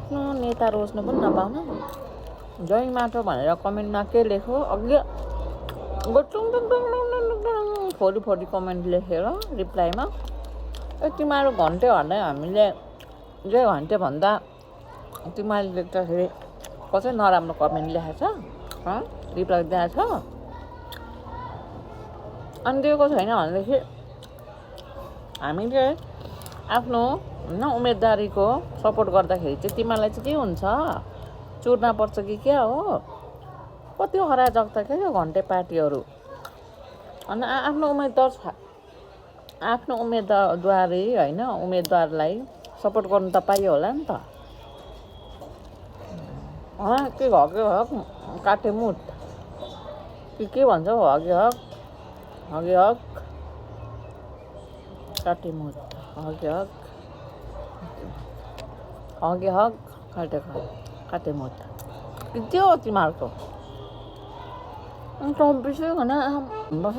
आफ्नो नेता रोज्नु पनि नपाउनु। जय माटो भनेर कमेन्टमा के लेख्यो अघि फोरी फोरी कमेन्ट लेखेर रिप्लाईमा तिमीहरू घन्टे भन्दै हामीले जय घन्टे भन्दा तिमीहरूले लेख्दाखेरि कसै नराम्रो कमेन्ट लेखेको छ रिप्लाई दिएको छ। अनि दिएको छैन भनेदेखि हामीले आफ्नो होइन उम्मेदवारीको सपोर्ट गर्दाखेरि चाहिँ तिमीहरूलाई चाहिँ के हुन्छ चुर्ना पर्छ कि क्या हो। कति अराजक त क्या यो घन्टे पार्टीहरू। अनि आफ्नो उम्मेदवारी होइन उम्मेदवारलाई सपोर्ट गर्नु त पाइयो होला नि त। के हगे हक काटे मुट के भन्छ हगे हक काटे मुट हगे हक काटे मुट त्यो हो तिमीहरूको। विषय भने बस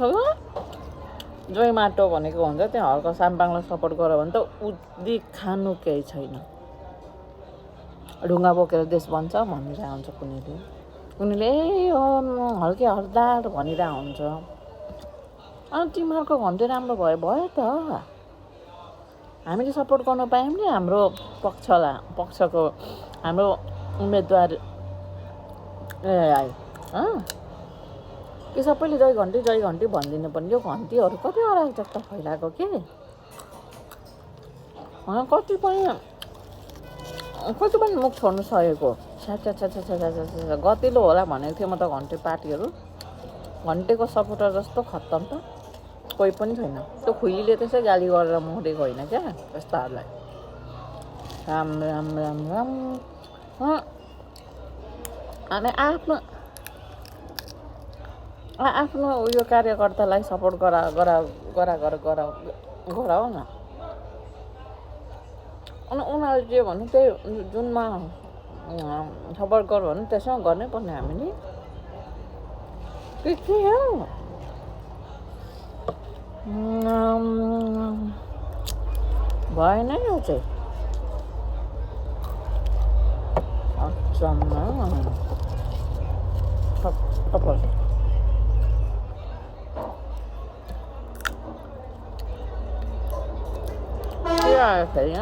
जय माटो भनेको हुन्छ त्यहाँ हर्क साम्पाङलाई सपोर्ट गर भने त उदी खानु केही छैन। ढुङ्गा बोकेर देश बन्छ भनिरहेको हुन्छ कुनैले हल्के हरदार भनिरहेको हुन्छ। अनि तिमीहरूको घन्टे राम्रो भयो त हामीले सपोर्ट गर्नु पायौँ नि हाम्रो पक्षको हाम्रो उम्मेदवार कि सबैले जय घन्टी भनिदिनु पर्ने। यो घन्टीहरू कति अराजकता फैलाएको के कति पनि मुख छोड्नु सकेको गतिलो होला भनेको थियो म त। घन्टे पार्टीहरू घन्टेको सपोर्टर जस्तो खत्तम त कोही पनि छैन। त्यो खुइलीले त्यसै गाली गरेर मोडेको होइन क्या यस्ताहरूलाई। राम राम राम राम अनि आफ्नो उयो कार्यकर्तालाई सपोर्ट गराऊ न। अनि उनीहरूले जे भन्नु त्यही जुनमा सपोर्ट गर भने त्यसमा गर्नै पर्ने हामीले के हो। भएन यो चाहिँ अचम्म के आयो फेरि